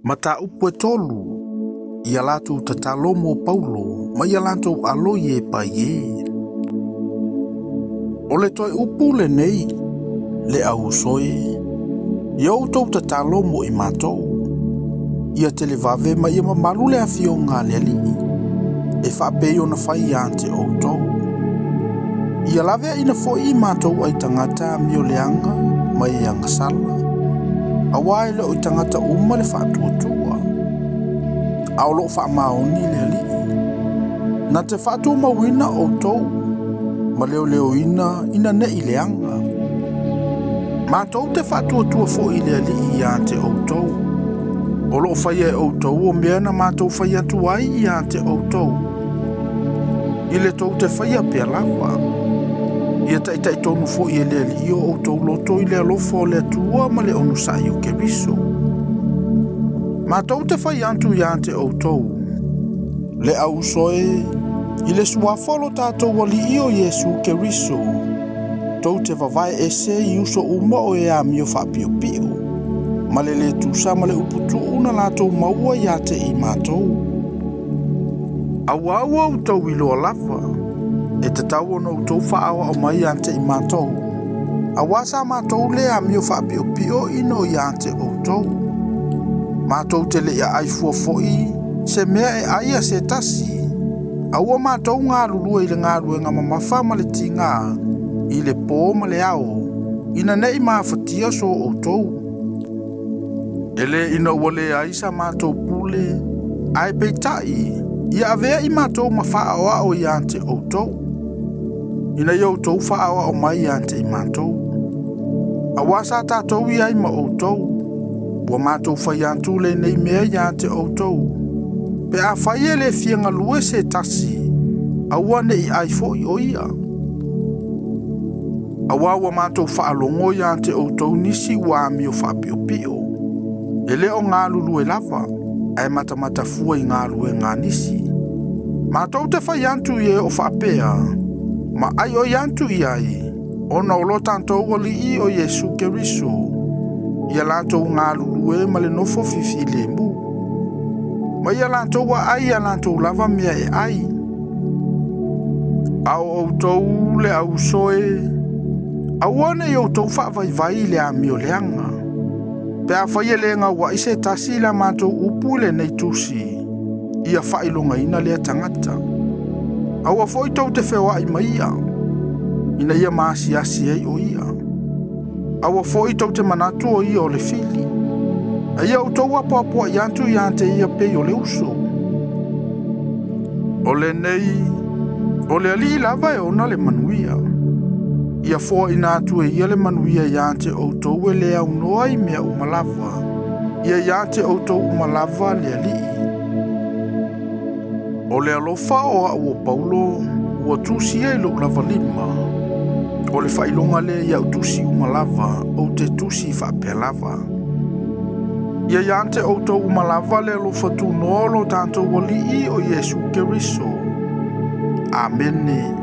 Mataupu e tolu, ia latou tatalo mo Paulo ma ia latou alo i e pai e. O le toe upu lenei, le au uso e, ia outou tatalo mo i matou, ia televave ma ia mamalu le afioga a le Alii, e faapei ona fai ia te outou. Ia laveaina foi i matou aitagata amioleaga ma e agasala, auā e le o i tagata uma le faatuatua, a o lo o faamaoni le Alii. Na te faatumauina outou ma leoleoina ina ne i leaga. Matou te faatuatua foi i le Alii ia te outou. O lo o faia e outou o mea na matou fai atu ai ia te outou. I le tou te faia pea lava. Ia taitai tonu foi e le Alii o outou loto i le alofa o le Atua ma le onosai o Keriso. Matou te fai atu ia te outou, le au uso e, i le suafa o lo tatou Alii o Iesu Keriso, tou te vavae ese i uso uma o e amio faapiopio, ma le le tusa ma le uputuu na latou maua ia te i matou. Auā ua outou iloa lava, e tatau ona outou faaoao mai ia te i matou, auā sa matou le amio faapiopio ina o ia te outou. Matou te le i aai fua foi se mea e ai a se tasi, a ua matou galulue i le galuega mamafa ma le tigā i le pō ma le ao, ina ne i mafatia so outou. E le ina ua leai sa matou pule, ae peitai, ia avea i matou ma faaoao ia te outou, ina ia outou faaoao mai ia te i matou. Auā sa tatou i ai ma outou, ua matou fai atu lenei mea ia te outou. Pe afai e le fia galue se tasi, aua ne i ai foi o ia. Auā ua matou faalogo ia te outou nisi ua amio faapiopio, e le o galulue lava, ae matamata fua i galuega a nisi. Matou te fai atu i e o faapea, ma aioi atu i ai, ona o lo tatou Alii o Iesu Keriso, ia latou galulue ma le nofo fifilemu, ma ia latou aai ia latou lava mea e ai. A o outou le au uso e, aua ne i outou faavaivai i le amioleaga. Pe afai e le gauai se tasi i la matou upu i lenei tusi, ia faailogaina lea tagata. Aua foi tou te feoai ma ia, ina ia maasiasi ai o ia. Aua foi tou te manatu o ia o le fili. A ia outou apoapoai atu ia te ia pei o le uso. O lenei, o le Alii lava e ona le manuia. Ia foaina atu e ia le manuia ia te outou e le aunoa i mea uma lava. Ia ia te outou uma lava le Alii. O le alofa o au o Paulo, ua tusia i lou lava lima. O le faailoga lea i au tusi uma lava, ou te tusi faapea lava. Ia ia te outou uma lava le alofa tunoa o lo tatou Alii o Iesu Keriso. Amene.